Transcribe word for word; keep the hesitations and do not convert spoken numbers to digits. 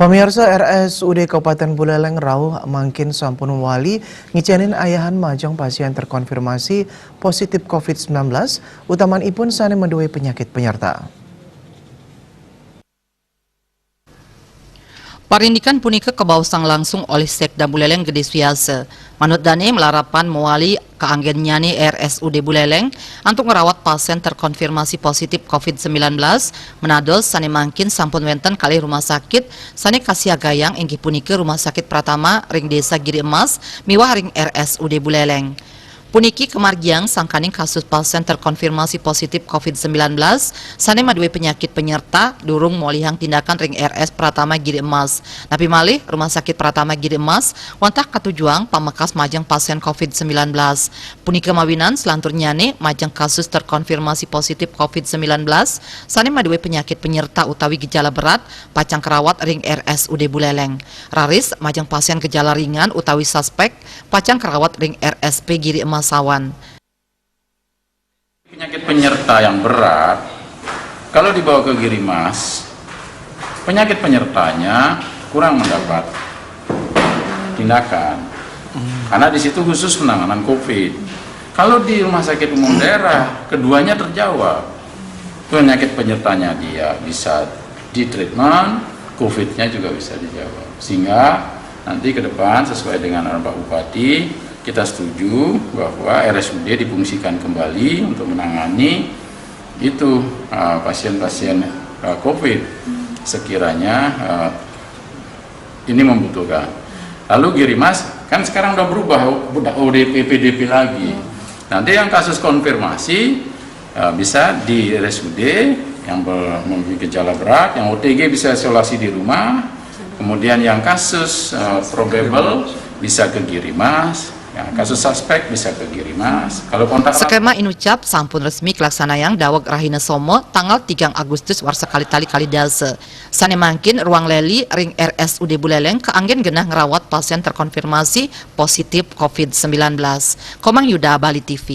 Pamirsa, R S U D Kabupaten Buleleng rauh mangkin sampun wali ngicenin ayahan majeng pasien terkonfirmasi positif covid sembilan belas, utamanipun sane maduwe penyakit penyerta. Parindikan punika kabaosang langsung olih Sekda Buleleng Gede Suyasa. Manut dane, malarapan mawali kaanggennyane R S U D Buleleng antuk ngrawat pasien terkonfirmasi positif covid sembilan belas, menados sane mangkin sampun wenten kalih rumah sakit sane kasiagayang, inggih punika Rumah Sakit Pratama ring Desa Giri Emas miwah ring R S U D Buleleng. Puniki kamargiang sangkaning kasus pasien terkonfirmasi positif covid sembilan belas sane maduwe penyakit penyerta durung molihang tindakan ring R S Pratama Giri Emas. Napi malih, Rumah Sakit Pratama Giri Emas wantah katujuang pamekas majeng pasien covid sembilan belas. Punika mawinan selanturnyane majeng kasus terkonfirmasi positif covid sembilan belas sane maduwe penyakit penyerta utawi gejala berat pacang karawat ring R S U D Buleleng. Raris majeng pasien gejala ringan utawi suspek pacang karawat ring R S P Giri Emas sawan. Penyakit penyerta yang berat, kalau dibawa ke Girimas, penyakit penyertanya kurang mendapat tindakan. Karena di situ khusus penanganan covid. Kalau di rumah sakit umum daerah, keduanya terjawab. Penyakit penyertanya dia bisa di treatment, covid-nya juga bisa dijawab. Sehingga nanti ke depan sesuai dengan arahan Pak Bupati, kita setuju bahwa R S U D difungsikan kembali untuk menangani itu, eh, pasien-pasien, eh, covid sekiranya, eh, ini membutuhkan. Lalu Girimas kan sekarang udah berubah, udah O D P P D P lagi. Nanti yang kasus konfirmasi, eh, bisa di R S U D, yang ber- memiliki gejala berat, yang O T G bisa isolasi di rumah, kemudian yang kasus, eh, probable bisa ke Girimas, ya, kasus suspek bisa ke Girimas. Kalau kontak erat Skema inucap sampun resmi kalaksanayang daweg rahina Soma tanggal tigang Agustus warsa kalih tali kalih dasa. Sane mangkin ruang leli ring R S U D Buleleng kaanggen genah ngrawat pasien terkonfirmasi positif covid sembilan belas. Komang Yuda, Bali T V.